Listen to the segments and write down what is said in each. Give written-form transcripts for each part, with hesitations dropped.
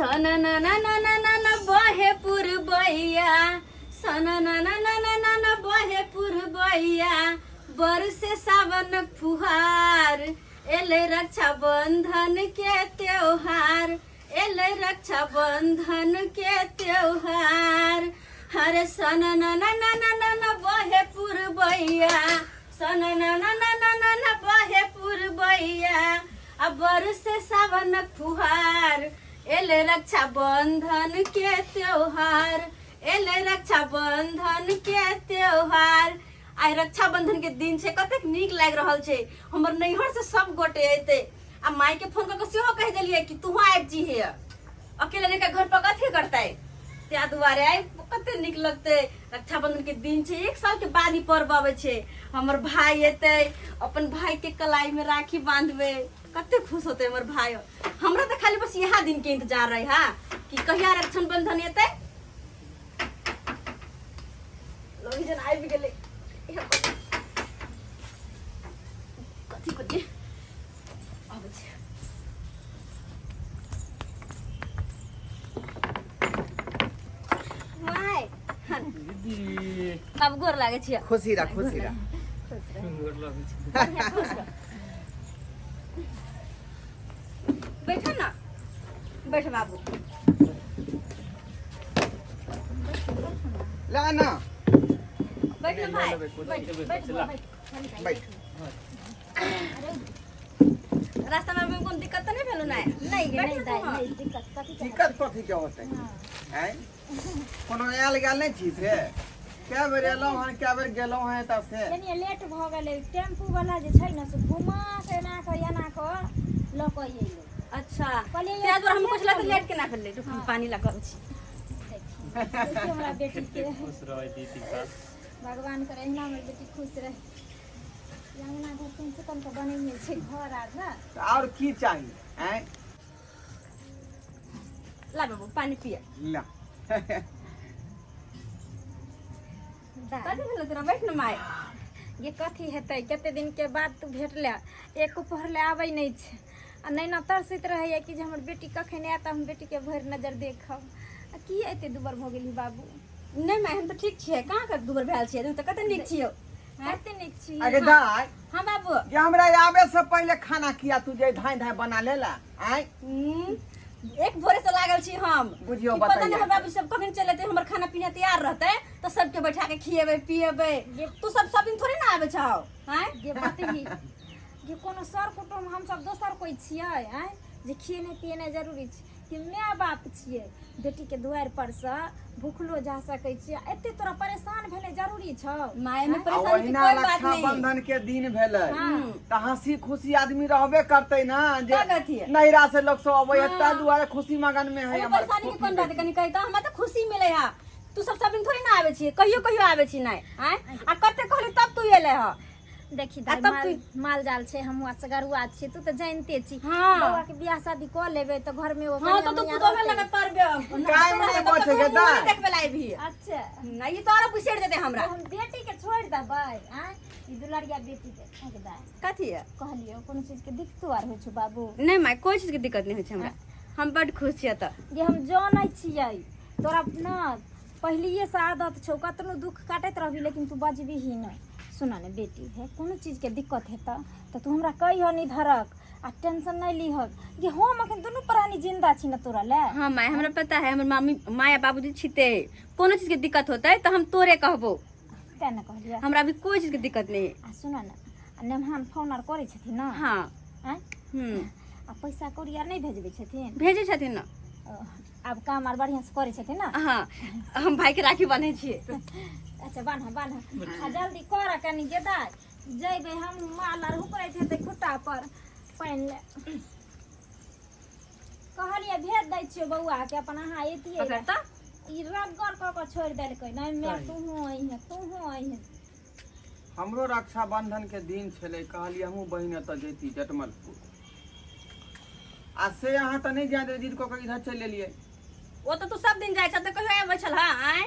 सन न न न न न न बहे पुरबैया, सन न न न न न न बहे पुरबैया, बरसे सावन फुहार, एलै रक्षाबंधन के त्योहार, एलै रक्षाबंधन के त्योहार। हरे सन न न न न न न बहे पुरबैया, सन न न न न न न बहे पुरबैया, आ बरसे सावन फुहार, एलै रक्षाबंधन के त्योहार, एलै रक्षाबंधन के त्योहार। आइ रक्षाबंधन के दिन छै, कतेक नीक लागि रहल छै। हमर नैहर से सब गोटे एतै, आ माय के फोन कऽ के सेहो कहि देलियै कि तूहो आबि जइहे, अकेले रहि कऽ घर पर कथी करतै। ताहि दुआरे आइ कते नीक लगतै। रक्षाबंधन के दिन छै, एक साल के बाद ही पर्व अबै छै। हमर भाई एतै, अपन भाई के कलाई में राखी बांधबै, कते खुश होतै हमर भाई। हमरा तऽ खाली बस इएह दिन के इंतजार रहे हा कि कहिया रक्षाबंधन एतै। लोही जन आबि गेलै। कथी कथी आबै छै। माय दीदी, आब गोर लागै छियै। खुशी रह, खुशी रह। गोर लगै छै। बैठो ना, बैठ बाबू। ला ना। बैठ ना भाई, लेबै, कोची बैठ। लेबै, बैठ। ला। बैठ। रास्ता में कोनो दिक्कत तऽ नहि भेलो? नहि नहीं गे, बैठ नहीं ना दाई, तू। नहीं दिक्कत कथी के? दिक्कत कथी के होतै? आँय, कोनो आयल गेल नहि छी से? कए बेर एलहुँ हन, कए बेर गेलहुँ हन एतऽ से। कनिए लेट भऽ गेलै। टेम्पू वाला जे छै ने से घुमा के एना कऽ एना कऽ लऽ कऽ एलै। अच्छा। कहलियै, ताहि दुआरे हम पुछलक लेट लेट केना भेलै। रुक, हम पानी लगा करै छी। देखियौ हमरा बेटी के। खुश रहै दीदी का। भगवान करे एहिना हमर बेटी खुश रहे। ई अंगना घर कम से कम तऽ बनेने छै घर आर ने। तऽ आओर की चाही? आँय। ला बाबू, पानी पिए। ला। दाइ, कथी भेलो तोरा? बैठ ने माय। ये कथी हेतै, कते दिन के बाद तू भेटले। एक पहर ले आबै नहि छै आ नहि ने तरसैत रहैया कि जे हमर बेटी कखन आयत, हम बेटीके भरि नजर देखब। आ की एते दुबर भऽ गेली बाबू? नहि माय, हम तऽ ठीक छियै। कहाँ के दुबर भेल छियै? तू तऽ कते नीक छियौ। कते नीक छी। अगे दाइ। हाँ बाबू। जे हमरा आबे से पहिले खाना किया तू जे धाय धाय बना लेला? आँय। एक भोरे से लागल छी हम। बुझियौ, कि पता बताइए। नहीं हमर बाबू सब कखन चलि एतै, हमर खाना पीना तैयार रहतै तऽ सबके बैठा के खिएबै पिएबै। तू सब सब दिन थोड़े ना आबै छौ? आँय। गे बतही जे कोनो सर कुटुम्ब हमसब दोसर कोइ छियै? आँय, जे खिएनाइ पिएनाइ जरूरी छै कि माय बाप छियै? बेटीके दुआरि पर से भुखलो जा सकै छियै? एते तोरा परेशान भेनाइ जरूरी छौ? माय में आ परेशानी के ओहिना कोई बात नहीं। रक्षाबंधन के दिन भेलै हाँ। तऽ हंसी खुशी आदमी रहबे करतै ना जे का कहती है? नैहरा से लोग सब अबै है। हाँ। ताहि दुआरे खुशी मगन में है। एहिमे हमर परेशानी के फूफी कोन बात है? बेटी। कनी कही तऽ हमरा तऽ खुशी मिले है। तू सब सब दिन थोड़ी ना आबै छी, कहियो कहियो आबै छी। नहि आँय, आ कते कहली तब तू एले ह। देखी आ दाइ, तब माल माल जाल छै, हमहूँ असगरुआ छियै, तू तऽ जानिते छी। हाँ। बौआ के बियाह शादी कऽ लेबै तऽ घर में ओ हाँ, तो तू कनिया पुतोह रहतै। लगे परबे। टाइम नहि बचै के दाइ। देखबे ला आबही। अच्छा। नहीं, ई तोरा बिसरि जेतै हमरा। हम बेटी के छोड़ि देबै? आँय, ई दुलरिया बेटी के आँय दाइ। कथी है? कहलियौ, कोनो चीज के दिक्कतो आर होइ छौ बाबू? नहि माय, कोई चीज के दिक्कत नहीं होइ छै हमरा। हम बड खुश छियै तऽ। जे हम जानै छियै तोरा न पहिलिए से आदत छौ, कतनो दुख काटैत रहबी लेकिन तू बजबीही नहि। सुन ने बेटी, हे कोनो चीजके दिक्कत हेतऽ तऽ तू हमरा कहिह निधरक आ टेंशन नहि लिह कि हम अखन दुनू प्राणी जिंदा छी ने तोरा ले। हाँ माय, हमरा पता है, हमर मामी माय आ बाबूजी छिते। कोनो चीज के दिक्कत होतै तऽ हम तोरे कहबो। तेँ ने कहलियै। हमरा अभी कोई चीज के दिक्कत नहीं है। आ सुन ने, आ नेमहान फोन आर करै छथिन ने? हाँ। आँय? हम्म। आ पैसा कौड़ी आर नहि भेजबै छथिन? भेजै छथिन ने। ओ, आब काम आर बढ़िआँ से करै छथिन ने? हाँ, हम भाई के राखी बांधै छियै। अच्छा, बान्ह बान्ह आ जल्दी कर कनि गेदाय। जैबै हम, माल आर हुपरैत हेतै खुट्टा पर पानि ले। कहलियै भेज दै छियौ बौआके, अपन अहाँ एतियै। पकड़ तऽ। ई रगड़ कऽ कऽ छोड़ि देलकै। नहि माय, तूहूँ अइहे, तूहूँ अइहे। हमरो रक्षाबंधन के दिन छलै, कहलियै हमहूँ बहिन एतऽ जैती जटमलपुर, आ से अहाँ तऽ नहि जाय देबै, जिद कऽ कऽ इधर चलि एलियै। ओ तऽ तू सब दिन जाइ छह तऽ कहियो आबै छल? हाँ, आँय।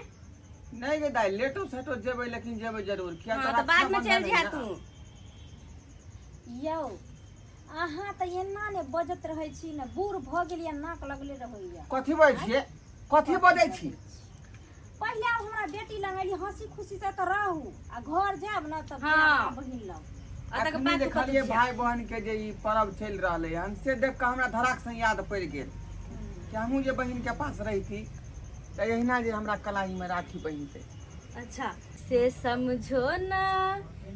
नहि गे दाइ, लेटो सेटो जेबै लेकिन जेबै जरूर। किया हाँ, तऽ बाद में चलि रक्षाबंधन जा है तू। ना। यौ, अहाँ तऽ एना ने बजत रहै छी ने, बूढ़ भऽ गेलियै, नाक लगले रहैया। कथी बजै छियै? कथी बजै छी? पहिले आब हमरा बेटी लग एली, हंसी खुशी से तऽ रहू, आ घर जायब ने तब हाँ। बहिन लग। आ तकर अखनी बाद तू देखलियै कतौ भाय बहन के जे ई पर्व चलि रहलै हन, से देख कऽ हमरा धड़ाक से याद पड़ि गेल कि हमहूँ जे बहिन के पास रहिती तऽ एहिना जे हमरा कलाई में राखी बहिनते। अच्छा से समझो ना,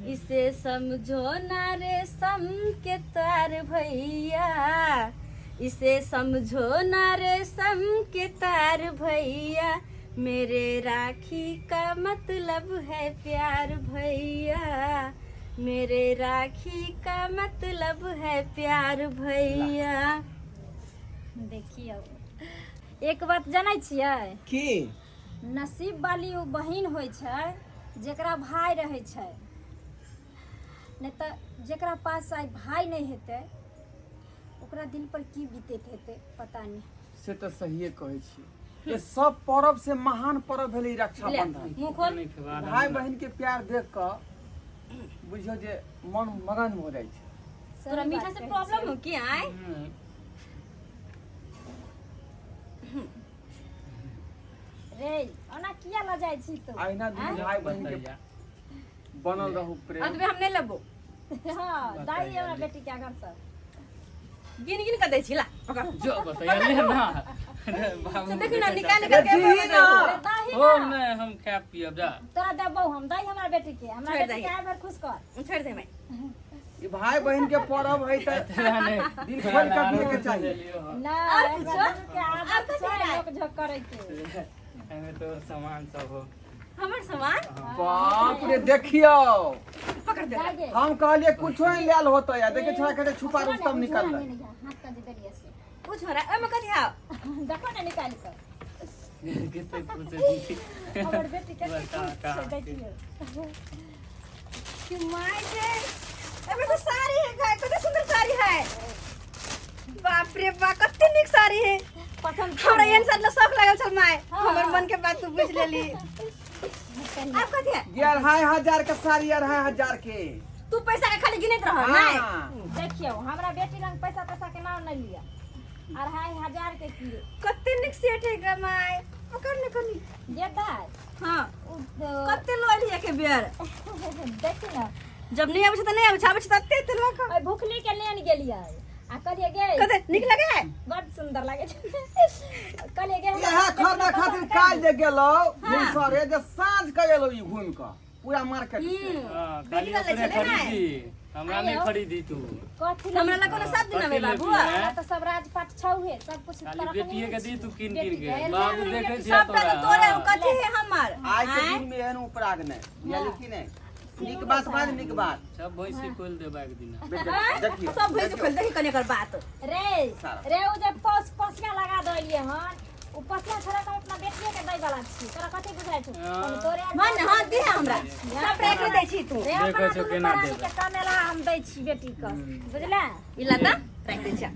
इसे समझो ना रेशम के तार भैया, इसे समझो ना रेशम के तार भैया, मेरे राखी का मतलब है प्यार भैया, मेरे राखी का मतलब है प्यार भैया। देखियौ, एक बात जनै छियै? की? नसीब वाली ओ बहिन होइ छै जेकरा भाय रहै छै, नहि तऽ जेकरा पास आइ भाय नहि हेतै ओकरा दिल पर की बीतैत हेतै पता नहि। से तऽ सहिए कहै छी, ये सब पर्व से महान पर्व भेलै ई ले, रक्षाबंधन। मुँह खोल। नहीं खेबा। भाय बहिन के प्यार देख कऽ बुझियौ जे मन मगन हो जाइ छै। सही तोरा मीठा बात से कहै प्रॉब्लम हो की आय? छियै। रे, ओना किया लऽ जाइ छी तू? अहिना दुनू भाय बहिन के बनल रहू प्रेम। अतबे हम नहीं लेबो। हाँ, दाई हमरा बेटी के आगाँ से गिन गिन कर दै छी, ला पकड़। जो बतैया ले ना बाबू। से देखी ना, निकाल रे निकाल के जी ना। दाही। हो नहीं, हम खा पियब जा। तोरा देबौ हम, दाई हमरा बेटी के, हमरा छोड़ि बेटी दही। के आइ भर खुश कर। छोड़ दे मैं। ई भाय बहिन के पर्व है तऽ तेरा नहीं दिल खोल कऽ दिए के चाही। ना। और एकरा पूछो? दुनू के आदत और कथी छै है? नोक झोंक करे के। एमे तो सामान सब हो। हमर सामान? बाप रे, देखियौ। पकड़ दे। दाई गे। हम कहलिए कुछो नहीं लायल होता यार, देखे छोड़ा के छुपा रुस्तम निकल झोरा रहा। नहीं, हाथ का जे देलियै से। उ छोरा ओमे कथी हाव? देखो ने निकालि कऽ। कितने पूछे दीदी? हमर बेटी कते बता, खुश छै। कहाँ के? देखियौ। कि my गे, एमे तो साड़ी है गाय, कते सुंदर साड़ी है, बाप रे बा, कते नीक साड़ी है। पसंद हमरा एहन साड़ी ला शौक लागल छल my. हाँ। हमर मन के बात तू बुझ लेली। आब कथी है? ये 2500 के साड़ी, 2500 के। तू पैसा के खाली गिनैत रह नहीं। हाँ। देखियौ, हमरा बेटी लग पैसा तैसा के नाम नहीं लिअ। 2500 के की? कते नीक सेट है गे my, पकड़ ने कनी। जे दाइ। हाँ। उ कते लऽ एली के बेर? देखी ने। जब नहीं आबै छै तऽ नहीं आबै छै, आबै छै तऽ एते एते लऽ कऽ। ओहि भुखली के लेन गेलियै आ कहलियै गे। कते नीक लगे है? बड सुंदर लागे छै। कहलियै गे, हमरा इएह बेटी खरीदे लग खातिर पसंद काल्हि जे गेलौ भिनसरे, जे साँझ के एलौ ई घूमि कऽ पूरा मार्केट से। हाँ, बेटी खाली ला लै अपने छलै ने? खरीदी, हमरा नहीं आइयो। खरीदी तू। कथी लए? हमरा लग कोनो शब्द न कथी बाबू। लेती है? हमरा तऽ सब राजपाट छौहे, सब कुछ खाली तरफ बेटिए के दी तू किन किन बेटी के। के। बाबू देखे छियै सबटा तोरा। तऽ तोरे, कथी है हमर? आइ के आँय? दिन में एहन उपराग नहि बुझलियै कि नहि? नीक बात बाज, नीक बात। सब भैंसी खोल देबा एक दिना। देखियौ। सब भैंस खोल देखी कने एकर बात। रे सारा। रे, उ जे पस पसिया लगा देलियै हन, उ पसिया छोड़ा कऽ हम अपना बेटिए के दै वाला छी। तोरा कथी बुझाइ छौ? हाँ। हम तोरे आर मन हाँ, दे हमरा सब राखि दै छी तू। रे, अपना देखै छौ दुनू केना प्राणी देबै। के कमेला हम दै छी बेटी के, बुझले? ई लता राखि दै छी।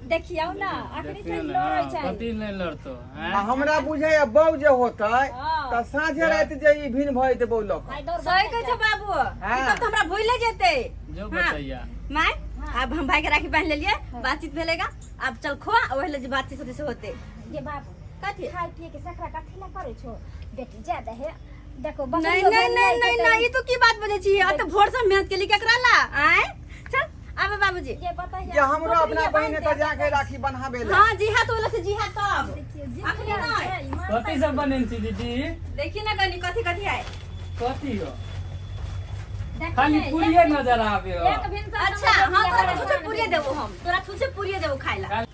देखियौ ने, अखनी से देखियौ ने, लड़ै हाँ, छै। कथी नहि लड़तो आ हैं? हमरा बुझाइया बौ जे होतै हाँ। तऽ साँझे राति जे ई भिन भऽ जेतै बौ लऽ कऽ। आइ दौड़। सही कहै छौ बाबू। हाँ। ई तब तऽ हमरा भूले जेतै। जो हाँ। बतैया। My. हाँ। अब हम भाई के राखी बांध लेलिए, बातचीत भेलेगा, अब चल खोआ, ओहि ले जे बातचीत होते से होते। ये बाबू। कथी? खाय पिए के सकरा कथी ला करै छौ बेटी? जा दहे, देखो। नहीं नहीं नहीं नहीं नहीं, ई तो की बात बजै छी? अत भोर से मेहनत केली केकरा ला? आय चल आबे बाबूजी। ये बताइए। जे हमरो अपना बहिन एतऽ जाके राखी बन्हाबे ले। हाँ जी, हाँ, तो बोला से जी हाँ, तब अखनी नहीं। कथी सब बनेल छी दीदी? देखी ना कनी कथी कथी आए। कथी हो? खाली पूरिये नजर आबे हो। एक भिनसर। अच्छा हाँ, तोरा छुछे पूरिये देबो हम, तोरा छुछे पूरिये देबो खाइ ला।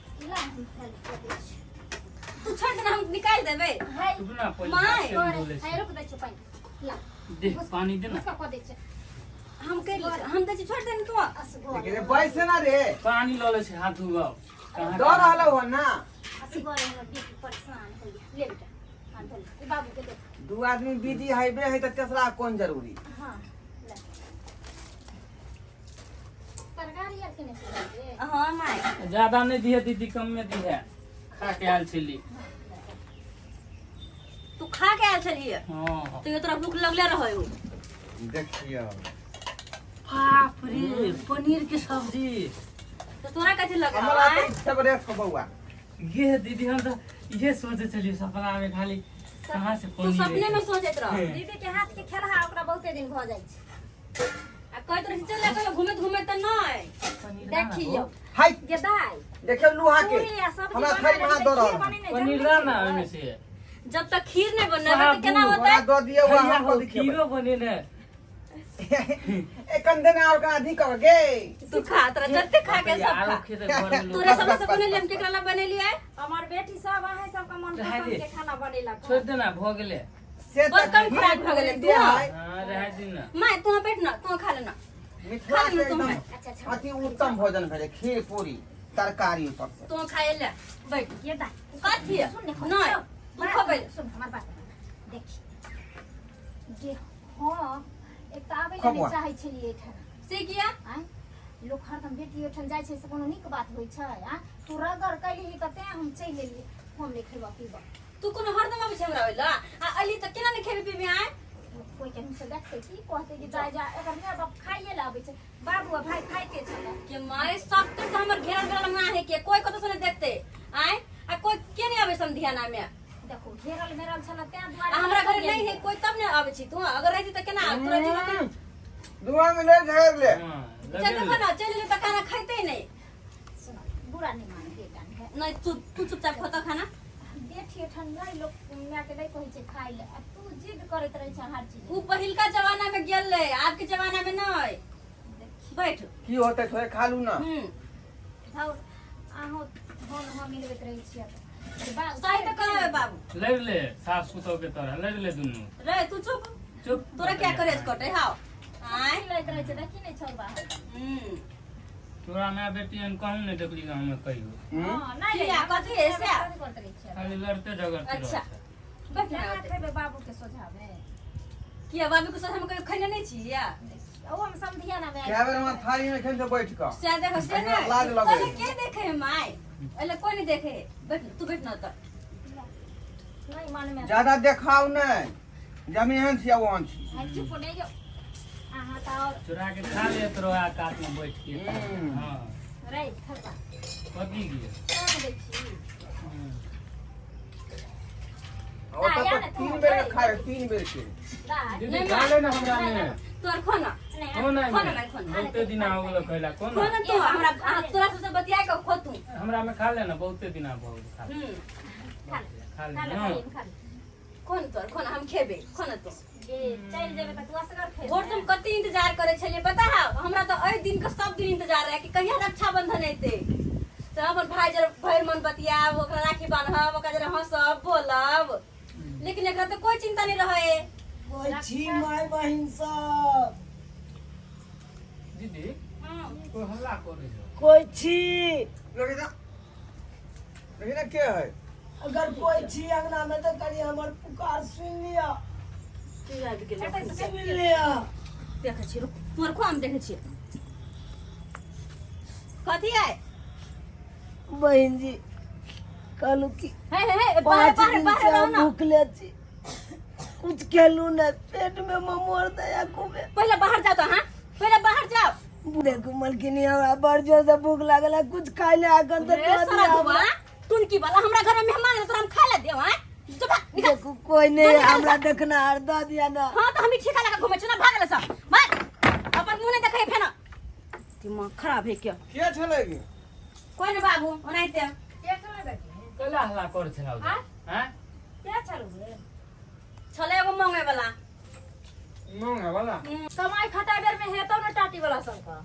तू छोड़ देना, हम निकाल देबै। रुक ना पहिले। My. हाथ से धो लै छी। रुक दै छियौ पानि ला। दे, पानी दे ना। उसका कऽ दै छै। हम कर लै छी, हम दै छी, छोड़ देना तू। असगर। लेकिन रे बैसे ना रे। पानी लऽ लै छी, हाथ धोब कहाँ? डर रहलौ हन ना। असगर हमर बेटी परेशान होइया। ले बेटा, हाथ धो ले। ई बाबू के दे। दू आदमी बिजी हेबे है तऽ तेसरा कोन जरूरी? हाँ, ले। तरकारी आर केने छै? हाँ my. ज्यादा नहीं दिहे दीदी, कम में दिहे, खा के आयल छली। तू खा के आयल छलियै? हाँ। तो तोरा भूख लगले रहै हो। देखियौ। बाप रे, पनीर के सब्जी। तो तोरा कथी लगा? हमरा तऽ ई फेवरेट छौ बौआ। ये दीदी, हम तो ये सोचे चलिए सपना में खाली कहाँ से तू पनीर सपने में एतै। सोचैत रह। दीदी के हाथ के खेलहा ओकरा बहुते दिन भऽ जाइ छै। आ कहैत रही चल जा कहियो घूमैत घूमैत, तऽ नहि। पनीर ना देखियौ हो। हाय गे दाइ, देखियौ लुहा के पूरी आ सब्जी हमरा बना थारी में हाथ लेबै दऽ तऽ खीर रहल। बनेनाइ पनीर जरूरी दा छै ना ने। ओहिमे से। जब तक खीर नहि बनेबै तऽ केना साबु, होतै? ओकरा दऽ दियौ आ खैया हम हो कथी खेबै? खीरो बने ने। एखन देने आओर कहाँ अथी कर गे। तू खा, तोरा जते खा के सब आरो खा। खेतै घर में लोग। तोरे बस, सब बस, से बस, बनेलियै हम बस, केकरा ला बनेलियै? हमर बेटी सब अहाँ सबके मन रहै पसंद दे। के खाना बनेलक। छोड़ देना, भऽ गेलै। से बड़ तऽ कम खराब भऽ गेलै, खीर तू। जे है, हाँ, रहै दिन ना। माय, तू बैठ ना, तू खा लेना। मिथिला खा के लेना तू। एकदम अच्छा अच्छा। अति उत्तम भोजन भेलै खीर पूरी तरकारी ऊपर से। तू खाए ले, बैठ। ये दाइ, कथी है? सुन ने, नहि, तू खबै। सुन हमर बात, देखी जे हँ एक तऽ आबै लए नहि खबुआ। चाहै छलियै एहिठाम। से किया? आँय, लोक हरदम बेटी ओहिठाम जाइ छै से कोनो नीक बात होइ छै? आँय, तू रगड़ कैलही तऽ तेँ हम चलि एलियै। हम नहि खेबऽ पीबऽ। तू कोनो हरदम अबै छै हमरा ओइ लए आ अली तऽ केना नहि खेबी पीबी? आँय, कोइ केहन से देखतै, की कहतै कि जाय जा, एकर माय बाप खाइए लए आबै छै, बाबू आ भाय खाइते छलै। के माय, सब के हमर घेरल घेरल अंगना है के कोई कतौ से नहीं देखते? आँय, आ कोई के नहीं आबै समधियाना में? देखो, घेरल मेरल छलै तेँ आ दुआरे। हमरा घरे नहीं है कोई तब ने आबै छी। तू अगर रहती तऽ केना तोरा जीवन के दुआ में ले झगड़ ले। हाँ, चल लगेल। देखो ना, चलि गेलै तऽ खाना खैते नहीं। सुन, बुरा नहि मान बेटा ने। नहीं, तू तू चुपचाप खोता खाना। बेटी एठाम नहि लोक मायके नहि कहै छै खाइ लए, आ तू जिद करैत रहै छै हर चीज। उ पहिलका जमाना में गेल रहे, आब के जमाना में नहीं। बैठ। की होतै, थोड़े खा लू ना। हौ, अहूँ हन हँ मिलबैत रहै छियै सही तऽ कहबै बाबू। लड़ि ले, सास पुतोह के तरह लड़ि ले दुनू। रे, तू चुप। चुप। तोरा क्या करे कटे हाउ? आँय, मिलैत रहै छै, देखी नहि छौ बाहर। तोरा माय बेटी एहन कहूँ नहि देखली गाँव में कहियो। हँ, नहि। किया, कथी है से? करैत रहै छियै। खाली लड़ते झगड़ते अच्छा। रहै छै। बैठ ना। केना ओतै। खेबै बाबू के सोझामे? किया, बाबू के साथ हम कहियो खैने नहीं छी या? ओ हम समधियाना मे कए बेर हमरा थारी में खेल बैठ कऽ। से देखो से हमरा नहीं लाज लगै। पहिले के देखे है माय? पहिले कोई नहीं देखे है। बैठ, तू बैठ ना तऽ। नहि मन मे। ज्यादा देखाउ नहि जे हम एहन छी आ ओहन छी। आ चुप नहि यौ अहाँ तऽ आओर। चुरा के खा ले तोरा कात में बैठ के। हाँ। रे खरबा। कथी गे? कहाँ दै छी? ओतऽ तऽ तीन बेर के खाय, तीन बेर के। दाइ। दीदी, नहीं, खा ले ना हमरा में। तोर खो ना। नहि। कोन खो ना माय, खो ना। बहुते दिन हो गेलो खैला, कोन? खो ना तू, हमरा अहाँ तोरा सबसे बतिया के खो तू। हमरा में खा ले ना, बहुते दिन हो गेलो खा ले। खा ले। खा ले खा ले। ना। भाइ, खा ले। खो ना तोर, खो ना, हम खेबे, खो ना तू। जे चलि जेबै तऽ तू असगर खेबै। भोर से हम कते इंतजार करे छलियै पता है? हमरा तऽ एहि दिन के सब दिन इंतजार रहे कि कहिया रक्षाबंधन एतै तऽ अपन भाई जर भरि मन बतियाब, ओकरा राखी बान्हब, ओकरा जरा हंसब बोलब, लेकिन एकरा तऽ कोई चिंता नहीं रहे। कोइ छी माय बहिन सब? दीदी, कोई हल्ला करे छौ। कोइ छी? देखी ना, देखी ना के है। अगर कोइ छी अंगना में तऽ कनि हमर पुकार सुनि लिअ। की आबि गेलै? सुनि लिअ। देखै छियै, रुक, तोहर खो, हम देखै छियै कथी है। बहिन जी, कहलू कि हे हे हे, बाहर 5 बाहर दिन बाहर से रहो हम ना। भूखले छी, कुछ खेलू न, पेट में ममोर दया खूबे। पहिले बाहर जाओ तो, हाँ, पहिले बाहर जाओ। देखू मलकिनी, हमरा बड़ जोर से भूख लागल है, कुछ खाइ ले अखन तऽ रे दऽ सारा दिअ धुआ हमरा। टुनकी वाला, हमरा घर में मेहमान है तोरा हम खाए ला देव? हैं, जो भाग, निकल। देखू, कोई नहीं हमरा देखना आर, दऽ दिअ ना। हाँ, तो हम ही ठेका लगा घूमे छी ना, भागल सब, भाग, अपन मुंह नहीं देखे फेना, दिमाग खराब है क्या? के छलै गे? कोई नहीं बाबू, ओनाहिते। के छलै बेटी? कैला हल्ला करे छलौ? आँ? हैं? के छलौ गे? छले एगो मंगे वाला। मांगे वाला। कमाई खटाई बेर में हेतौ ने टाटी वाला सबके,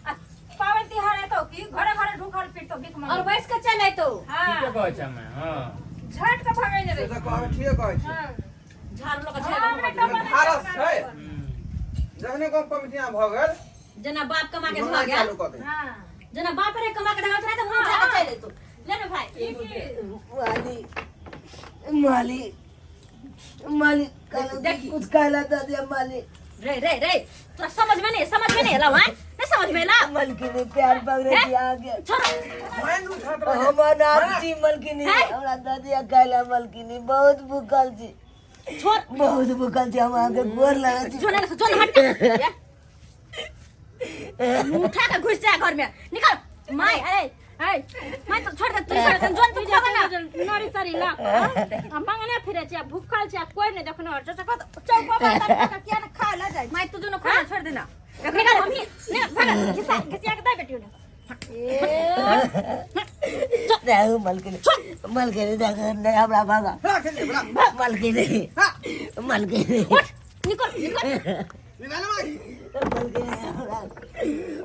आ पाबनि तिहार एतौ कि घरे घरे ढुकल फिरतौ भीख और मांगे। बैस के चल अयतौ। हाँ। ठीके कहै छै हमे, हाँ। झट के भगाइ से देबै। तऽ कहै, ठीके कहै छी। हाँ। झाड़ू लऽ के हाँ, हमरा झाड़ू। टपा नहि ढारस छै। छै। जखने कम पमितिया भऽ गेल, जेना बाप कमा के घुमनाइ भऽ गेल चालू कऽ दे। हाँ। जेना बाप रे कमा के ढाल तऽ मुँह उठा के चलि अयतौ। ले ने भाई। माली, माली, माली, कहलू कि देखी। कुछ खाइ ला दऽ दिअ माली। रे रे रे, तोरा समझ में नहीं, समझ में नहीं एलौ? हैं, नहीं समझ में एलौ? मलकिनी, प्यार पकड़े हैं? छी अहाँके। छोड़। माइन उठा तऽ हम अनाथ छी मलकिनी। हैं? हमरा दऽ दिअ खाइ ला मलकिनी, बहुत भूखल छी। छोड़। बहुत भूखल छी हम, अहाँके गोर लगै छी। जो नहीं, जो हट। मुंह उठा के घुस जा घर में निकल माय अरे है माय तो छोड़ दे तू छोड़ दे जोन तू खाबा ना नरी सरी ला आ मंगने फिरे छी आ भूखल छी आ कोई नहीं देखनो चौको पर तर किया न खा ला जाय माय तू जोन खा छोड़ देना निकल हम ने भाग घिसा घिसिया के दे बेटी ने नहीं मलकिनी मलकिनी देखो नहीं हमरा भागा राख ले बड़ा मलकिनी मलकिनी निकल निकल निकाल मार मलकिनी हमरा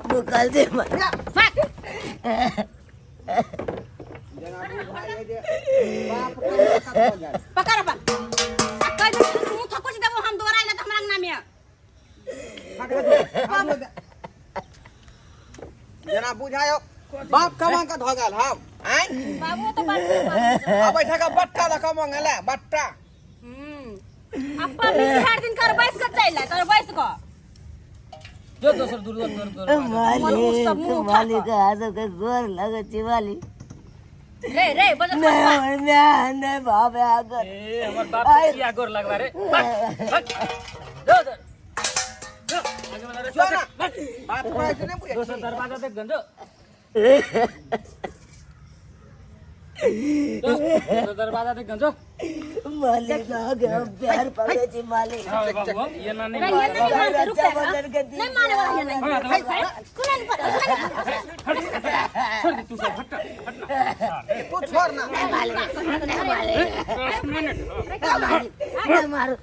भूखल छी भाग जना बुझाइए जे बाप के कत हो जाए पकड़ अपन आ कह दे मुंह थकुच देबो हम दोबारा आइला त हमरा अंगना में जना बुझायो बाप कमा के धगल हम आय बाबू तो बात नहीं अब बैठा का बट्टा लका मंगला बट्टा हम्म अपन बिहार दिन कर बैस के चल कर बैस के जो दोसर दुर्गा तोर तोर मालिक सब मुंह उठा मालिक अहाँ सबके गोर लगै छी मालिक रे रे बजर नहीं मैं नहीं बाप आगर ए हमर बाप के किया गोर लगवा रे भाग भाग जो जो जो आगे वाला रे जो ना बाप कहै छै नहि बुझै दोसर दरवाजा देख गंजो दोसर दरवाजा देख गंजो मालिक आगे हम प्यार पकड़े छी मालिक हाँ बाबू ये ना नहीं रे ये नहीं मानते रुक जा रक्षाबंधन के दिन नहीं माने वाला है नहीं हाँ, सुन नहीं पर छोड़ दे तू सब हट हट ना तू छोड़ ना नहीं मारो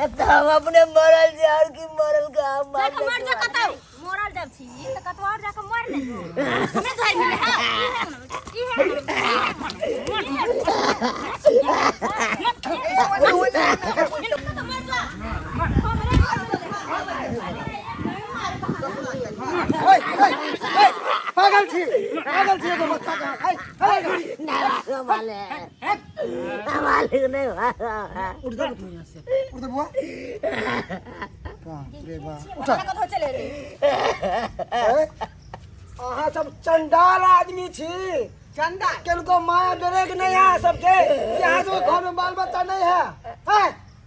एक तो हम अपने मरल छी और की मरल के हम मार जाके मर जा कतौ मरल जब छी त कतौ और जाके मर ले जो हमें धर मिले हां ई है मर जा पागल छी पागल छी एगो बच्चा के है है नहीं मारो मालिक मालिक नहीं मारो उठ जा तू यहाँ से उठ जा बुआ बाप रे बाप उठा कतौ चले रे अहाँ सब चंडाल आदमी छी चंदा किनको माया डरे के नहीं है अहाँ सबके यहाँ सब घर में बाल बच्चा नहीं है है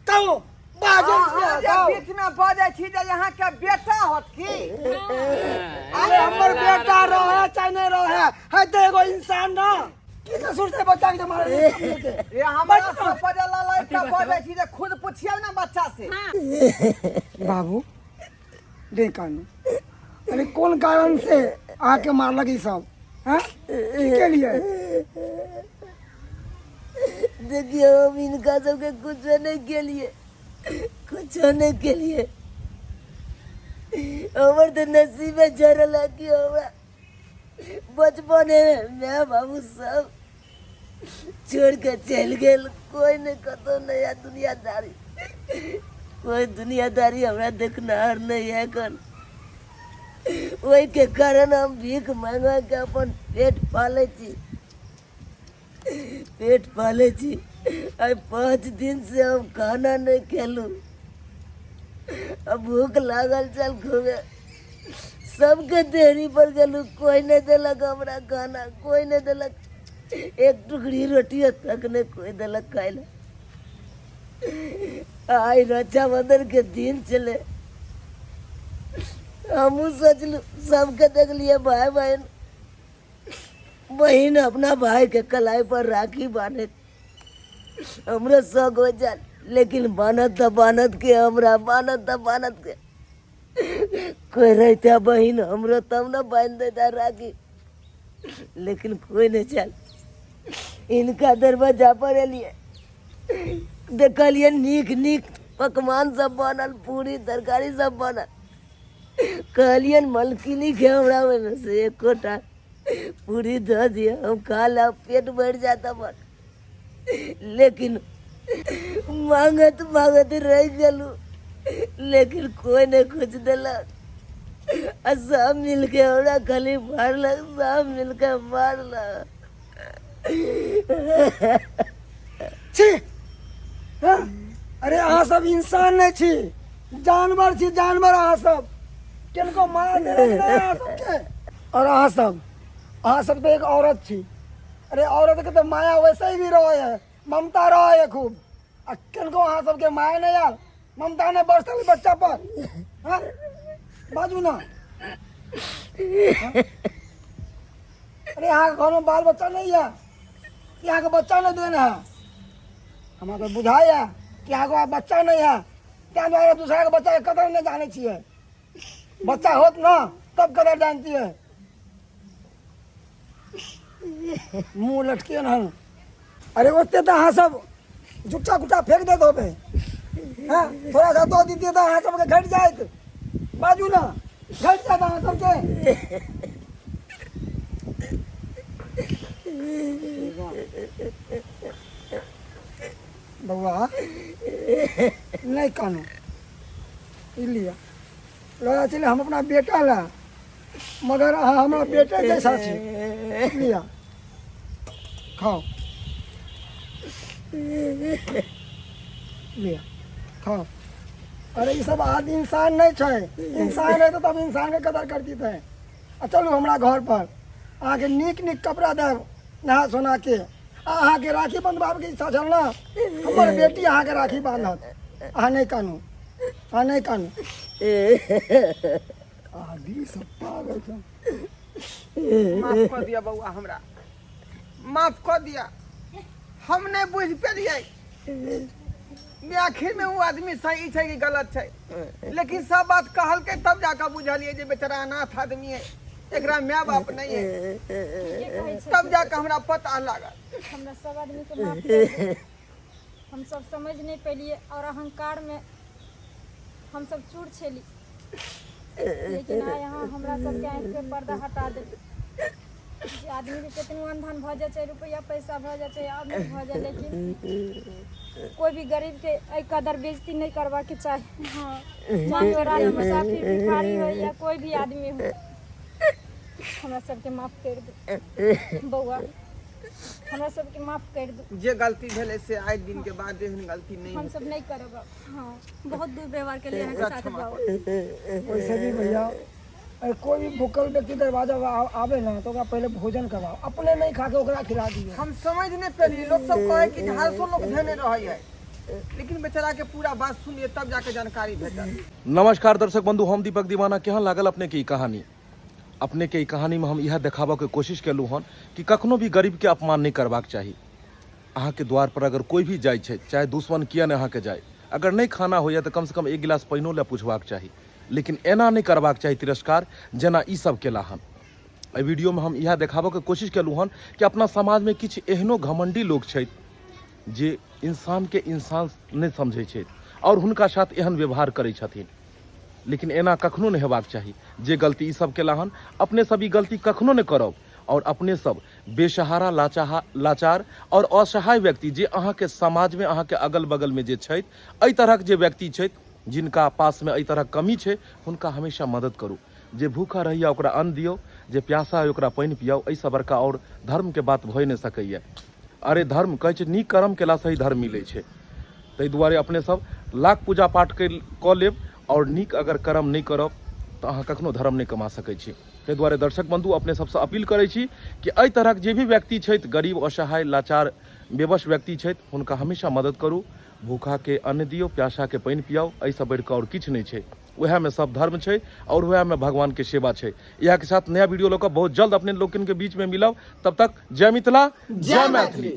कहू बाजल छी अहाँ अहाँ, जे कहू बीच में बजै छी जे यहाँ के बेटा होत की अरे हमर बेटा रहे चाहे नहीं रहे है तो एगो इंसान ना की कसूर छै बच्चा के मारे ये हमरा सब बजल लड़का बजै छी जे खुद पुछियौ ना बच्चा से बाबू नहीं कानू अरे कौन कारण से आके मारलक ई सब हैं की के लिए देखिए हम इनका सबके कुछ नहीं के लिए कुछ नहीं के लिए हमर तो नसीब जरल है कि हमरा बचपने में माय बाबू सब छोड़ के चल गेल कोई नहीं कतौ नहीं है दुनियादारी कोई दुनियादारी हमरा देखनार नहीं है कन ओहि के कारण हम भीख मांग के अपन पेट पालै छी पेट पालै छी आइ 5 दिन से हम खाना नहीं खेलू आ भूख लागल चल खूबे सबके देहरी पर गेलू कोई नहीं देलक हमरा खाना कोई नहीं देलक एक टुकड़ी रोटी तक नहीं कोई देलक खाय ला आइ रक्षाबंधन के दिन चले हमहूँ सोचलू सबके देखलिए भाई बहन बहिन अपना भाई के कलाई पर राखी बांधे हमरो शौक हो जाए लेकिन बानत तऽ बानत के हमरा बानत तऽ बानत के कोई रहता बहिन हमरो तब न बांधि देता राखी लेकिन कोई नहीं चल इनका दरवाजा पर एलिए देखलिए नीक नीक पकवान सब बनल पूरी तरकारी सब बनल कहलियनि मलकिनी के हमरा ओहिमे से एकोटा पूरी दऽ दिअ हम खा लेब पेट भरि जायत हमर लेकिन मांगत मांगत रहि गेलहुँ लेकिन कोइ नहि कुछ देलक आ सब मिलके हमरा खाली मारलक सब मिलके मारलक छी हाँ? अरे अहाँ सब इंसान नहीं छी जानवर छी जानवर अहाँ सब किनको माया देलक नहि अहाँ सबके और अहाँ सब तऽ एक औरत छी अरे औरत के तऽ माया वैसे ही भी रहे है ममता रहे है खूब आ किनको अहाँ सबके माया नहीं आयल ममता नहि बरसल बच्चा पर हाँ? बाजू ना अरे अहाँके घरमे बाल बच्चा नहि यऽ कि अहाँके बच्चा नहि देने है? हमरा तऽ बुझाइए कि अहाँके आब बच्चा नहि है, ताहि दुआरे दूसराके बच्चाके कदर नहि जानै छियै। बच्चा होत ना तब कदर जानतियै। मुँह लटकिए ने। अरे ओते तऽ अहाँ सब जुट्टा कुट्टा फेंक देत होबै। हँ, थोड़ा सा दऽ दितियै तऽ अहाँ सबके घटि जायत। बाजू ने, घटि जायत अहाँ सबके। बौआ, नहि कानू, ई लिअ। लड़ा छलै हम अपना बेटा लए, मगर अहाँ हमरा बेटे जैसा छी। लिअ, खाओ, लिअ, खाओ। अरे ई सब आदमी इंसान नहि छै। इंसान रहते तब इंसान के कदर करती थे। आ चलू हमरा घर पर, अहाँके नीक नीक कपड़ा देब नहा सोना के। आ अहाँके राखी बंधबाबके इच्छा छल ने? हमर बेटी अहाँके राखी बांधत। अहाँ नहि कानू, अहाँ नहि कानू। आदमी सब पागल छै। माफ कऽ दिअ बौआ, हमरा माफ कऽ दिअ। हम नहि बुझि पेलियै जे आखिरमे ओ आदमी सही छै कि गलत छै, लेकिन सब बात कहलकै तब जाकऽ बुझलियै जे बेचारा अनाथ आदमी है, एकरा माय बाप नहीं है। ठीके कहै छै। तब जाकऽ हमरा पता लागल। हमरा सब आदमीके माफ कर दे। हम सब समझ नहि पेलियै और अहंकारमे हम सब चूर छेली, लेकिन आइ अहाँ हमरा सबके आँखिके पर्दा हटा देली जे आदमीके केतनो अनधन भऽ जाइ छै, रुपैआ पैसा भऽ जाइ छै, अमीर भऽ जाइ, लेकिन कोइ भी गरीबके एहि कदर बेइज्जती नहि करबाके चाही। हँ, चाहे ओ राही मुसाफिर भिखारी हो या कोइ भी आदमी हो। हमरा सबके माफ करि दू बौआ, हमरा सबके माफ करि दू। जे गलती भेलै से आइ दिन के बाद एहन गलती नहि हम सब हेतै। नहि करब आब। हाँ, बहुत दुर्व्यवहार के लिए अहाँके हमरा साथ क्षमा बाबू। करू। वैसे भी भैया, अगर कोई भी भूखल व्यक्ति दरवाजा पर आवे ना तो ओकरा पहले भोजन करवाओ, अपने नहीं खा के ओकरा खिला दियो। हम समझ नहीं पेलिए। लोग सब कहे कि 250 लोग धेने रहे है, लेकिन बेचारा के पूरा बात सुनिए तब जाके जानकारी भेटल। नमस्कार दर्शक बंधु, हम दीपक दीवाना। केहन लागल अपने के ई कहानी? अपने के ई कहानी में हम इएह देखाबऽ के कोशिश केलहुँ हन कि कखनो भी गरीब के अपमान नहीं करबाक चाही। अहाँके द्वार पर अगर कोई भी जाइ छै, चाहे दुश्मन किया नहि अहाँके जाय, अगर नहि खाना होइए तऽ कमसँ कम एक गिलास पानिओ लए पुछबाक चाही, लेकिन एना नहि करबाक चाही तिरस्कार जेना ई सब केला हन। एहि वीडियोमे हम इएह देखाबऽके कोशिश केलहुँ हन कि अपना समाजमे किछु एहनो घमण्डी लोक छथि जे इंसानके इंसान नहि समझै छथि आओर हुनका साथ एहन व्यवहार करै छथिन, लेकिन एना कखनो नहि हेबाक चाही। जे गलती ई सब केला हन, अपने सब ई गलती कखनो नहि करब आओर अपने सब बेसहारा, लाचाहा लाचार आओर असहाय व्यक्ति जे अहाँके समाजमे, अहाँके अगल बगलमे जे छथि, एहि तरहक जे व्यक्ति छथि जिनका पासमे एहि तरहक कमी छै, हुनका हमेशा मदद करू। जे भूखा रहैए ओकरा अन्न दियौ, जे प्यासा अइ ओकरा पानि पियाउ। एहिसँ बड़का आओर धर्मके बात भए नहि सकैए। अरे धर्म कहै छै नीक कर्म केलासँ ही धर्म मिलै छै। ताहि दुआरे अपने सब लाख पूजा पाठ कऽ लेब आओर नीक अगर कर्म नहि करब तऽ अहाँ कखनो धर्म नहि कमा सकै छी। ताहि दुआरे दर्शक बन्धु, अपने सबसँ अपील करै छी कि एहि तरहक जे भी व्यक्ति छथि, गरीब, असहाय, लाचार, बेबस व्यक्ति छथि, हुनका हमेशा मदद करू। भूखाके अन्न दियौ, प्यासाके पानि पियाउ। एहिसँ बढ़ि कऽ आओर किछु नहि छै। उएहमे सब धर्म छै आओर उएहमे भगवानके सेवा छै। इएहके साथ नया वीडियो लऽ कऽ बहुत जल्द अपने लोकनिके बीचमे मिलब। तब तक जय मिथिला, जय मैथिली।